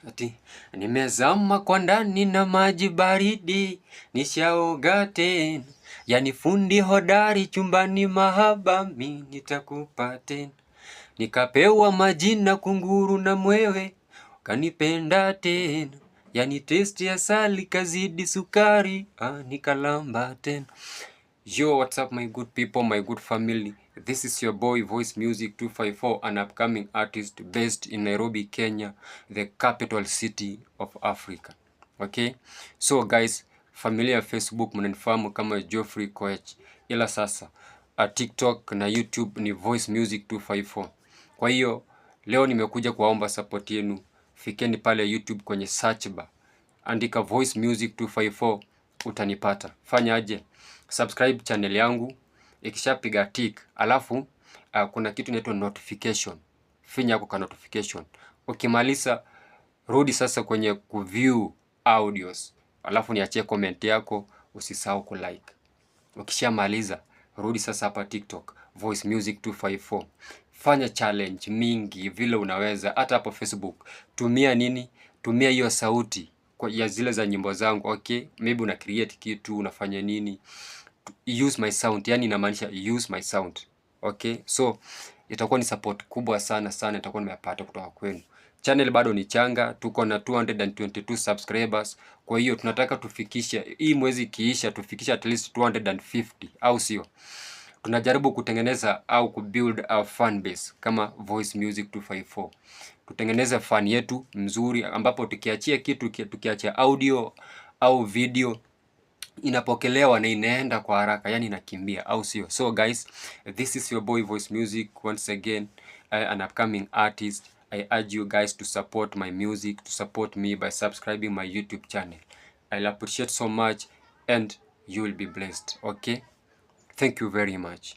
Ati nimezama kwa ndani na maji baridi, nishaoga tena, yani fundi hodari chumbani mahaba, mi nitakupa tena. Nikapewa majina kunguru na mwewe, kanipenda tena, yani taste ya asali kazidi sukari, ah, nikalamba tena. Yo, what's up, my good people, my good family? This is your boy Voice Music 254, an upcoming artist based in Nairobi, Kenya, the capital city of Africa. Okay? So guys, familia ya Facebook mnanifahamu kama Geoffrey Koech, ila sasa TikTok na YouTube ni Voice Music 254. Kwa hiyo leo nimekuja kuwaomba support yenu. Fikeni pale YouTube kwenye search bar, andika Voice Music 254 utanipata. Fanya aje? Subscribe channel yangu, ikishapiga tick, alafu kuna kitu inaitwa notification, finya hapo ka notification. Ukimaliza rudi sasa kwenye kuview audios, alafu niachie comment yako, usisahau kulike. Ukishamaliza rudi sasa hapa TikTok Voice Music 254, fanya challenge mingi vile unaweza. Hata hapo Facebook tumia nini, tumia hiyo sauti kwa ya zile za nyimbo zangu. Okay, maybe una create kitu, unafanya nini, use my sound, yani inamaanisha use my sound. Okay, so itakuwa ni support kubwa sana sana, itakuwa nimepata kutoka kwenu. Channel bado ni changa, tuko na 222 subscribers. Kwa hiyo tunataka tufikishe hii mwezi ikiisha, tufikishe at least 250, au sio? Tunajaribu kutengeneza au kubuild our fan base kama Voice Music 254, tutengeneze fan yetu mzuri, ambapo tukiachia kitu, tukiachia audio au video inapokelewa na inaenda kwa haraka, yani inakimbia, au sio? So guys, this is your boy Voice Music once again, an upcoming artist. I urge you guys to support my music, to support me by subscribing my YouTube channel. I'll appreciate so much and you will be blessed. Okay, thank you very much.